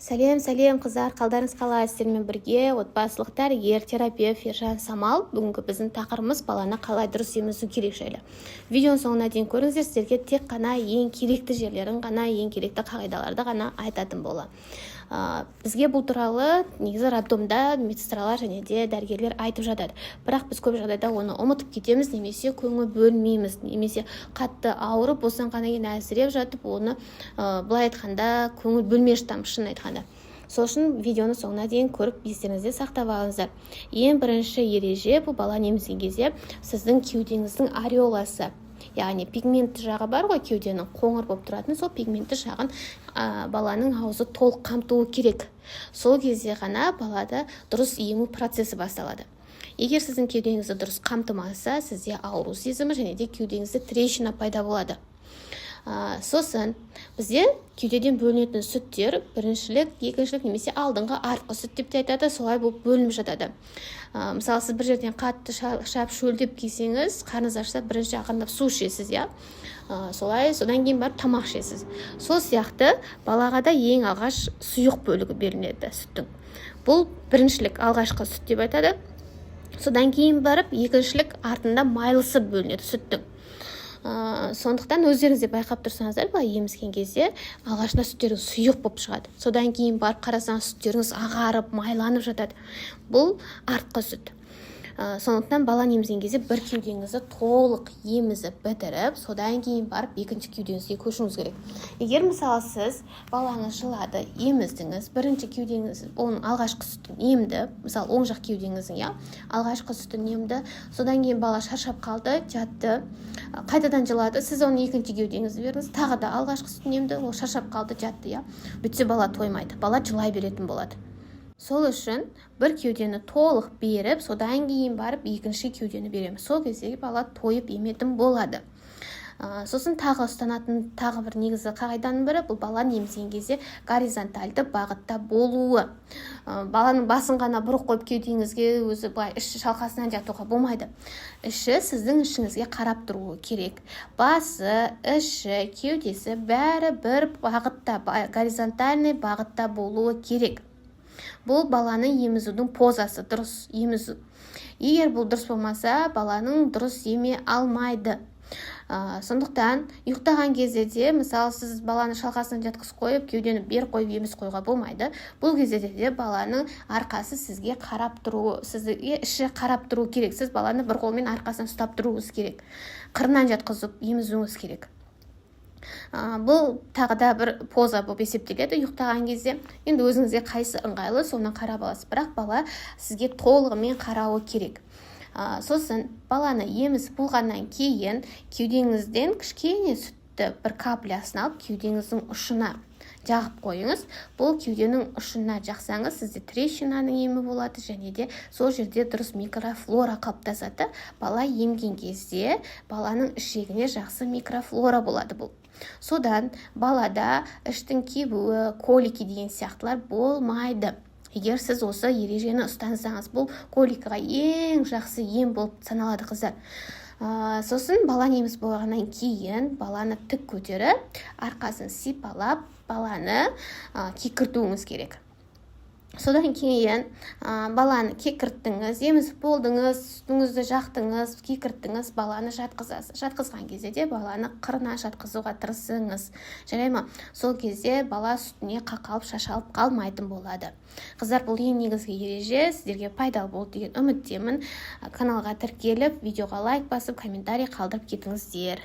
Сәлем, сәлем, қыздар! Қалдарыңыз қалай? Сіздермен бірге отбасылық дәрігер, терапевт Ержан Самал. Бүгінгі біздің тақырыбымыз баланы қалай дұрыс емізу керек жайлы. Видеоның соңына дейін көріңіздер, сіздерге тек қана ең керекті жерлерін ғана, ең керекті қағидаларды ғана айтатын боламын. Бізге бұл туралы негізі роддомда медсестралар және де дәрігерлер айтып жатады, бірақ біз көп жағдайда оны ұмытып кетеміз немесе көңіл бөлмейміз, немесе қатты ауырып, босанғаннан кейін әлсіреп жатып, оны былай айтқанда, көңіл бөлмей жатамыз, шынын айтқанда. Сол үшін видеоны соңына дейін көріп, естеріңізде сақтап алыңыздар. Ең бірінші ереже: бұл баланы емізген кезде сіздің кеудеңіздің ореоласы, яғни пигментті жағы бар ғой, кеуденің қоңыр болып тұратын, сол пигментті жағын баланың аузы толық қамтуы керек. Сол кезде ғана балада дұрыс ему процесі басталады. Егер сіздің кеудеңізді дұрыс қамтымаса, сізде ауру сезімі және де кеудеңізде трещина пайда болады. Сосын бізде кеудеден бөлінетін сүттер біріншілік, екіншілік немесе алдыңғы, артқы сүт деп те айтады, солай болып бөлініп жатады. Мысалы, сіз бір жерден қатты шаршап, шөлдеп келсеңіз, қарныңыз ашса, бірінші ақырындап су ішесіз, иә, солай, содан кейін барып тамақ ішесіз. Сол сияқты балаға да ең алғаш сұйық бөлігі беріледі сүттің, бұл біріншілік, алғашқы сүт деп айтады. Содан кейін барып екіншілік, артында майлысы бөлінеді сүттің. Сондықтан өздеріңіз де байқап тұрсаңыздар, былай емізген кезде алғашында сүттеріңіз сұйық болып шығады, содан кейін барып қарасаңыз, сүттеріңіз ағарып, майланып жатады. Бұл артқы сүт. Сондықтан баланы емізген кезде бір кеудеңізді толық емізіп бітіріп, содан кейін барып екінші кеудеңізге көшуіңіз керек. Егер, мысалы, сіз, балаңыз жылады, еміздіңіз, бірінші кеудеңіз оның алғашқы сүтін емді, мысалы, оң жақ кеудеңіздің, иә, алғашқы сүтін емді, содан кейін бала шаршап қалды, жатты, қайтадан жылады, сіз оның екінші кеудеңізді бердіңіз, тағы да алғашқы сүтін емді, ол шаршап қалды, жатты, иә. Бүйтсе, бала тоймайды, бала жылай беретін болады. Сол үшін бір кеудені толық беріп, содан кейін барып екінші кеудені береміз. Сол кезде бала тойып еметін болады. Сосын тағы ұстанатын тағы бір негізгі қағиданың бірі: бұл баланы емізген кезде горизонтальды бағытта болуы. Баланың басын ғана бұрып қойып кеудеңізге, өзі былай іші шалқасынан жатуға болмайды. Іші сіздің ішіңізге қарап тұруы керек. Басы, іші, кеудесі бәрі бір бағытта, горизонтальный бағытта болуы керек. Бұл баланы емізудің позасы, дұрыс емізу. Егер бұл дұрыс болмаса, баланың дұрыс еме алмайды. Сондықтан ұйықтаған кезде де, мысалы, сіз баланы шалқасынан жатқызып қойып, кеудені беріп қойып, емізіп қоюға болмайды. Бұл кезде де баланың арқасы сізге қарап тұруы, сізге іші қарап тұруы керек. Сіз баланы бір қолмен арқасынан ұстап тұруыңыз керек, қырынан жатқызып емізуіңіз керек. Бұл тағы да бір поза болып есептеледі ұйықтаған кезде. Енді өзіңізге қайсы ыңғайлы, соны қарап аласыз, бірақ бала сізге толығымен қарауы керек. Сосын баланы емізіп болғаннан кейін кеудеңізден кішкене сүтті бір каплясын алып, кеудеңіздің ұшына жағып қойыңыз. Бұл кеуденің ұшына жақсаңыз, сізде трещинаның емі болады және де сол жерде дұрыс микрофлора қалыптасады. Бала емген кезде баланың ішегіне жақсы микрофлора болады. Бұл содан балада іштің кебуі, колики деген сияқтылар болмайды. Егер сіз осы ережені ұстансаңыз, бұл коликаға ең жақсы ем болып саналады, қыздар. Сосын баланы емізіп болғаннан кейін баланы тік көтеріп, арқасын сипалап, баланы кекіртуіңіз керек. Содан кейін баланы кекірттіңіз, емізіп болдыңыз, сүтіңізді жақтыңыз, кекірттіңіз, баланы жатқызасыз. Жатқызған кезде де баланы қырына жатқызуға тырысыңыз, жарай ма? Сол кезде бала сүтіне қақалып, шашалып қалмайтын болады. Қыздар, бұл ең негізгі ереже сіздерге пайдалы болды деген үміттемін. Каналға тіркеліп, видеоға лайк басып, комментарий қалдырып кетіңіздер.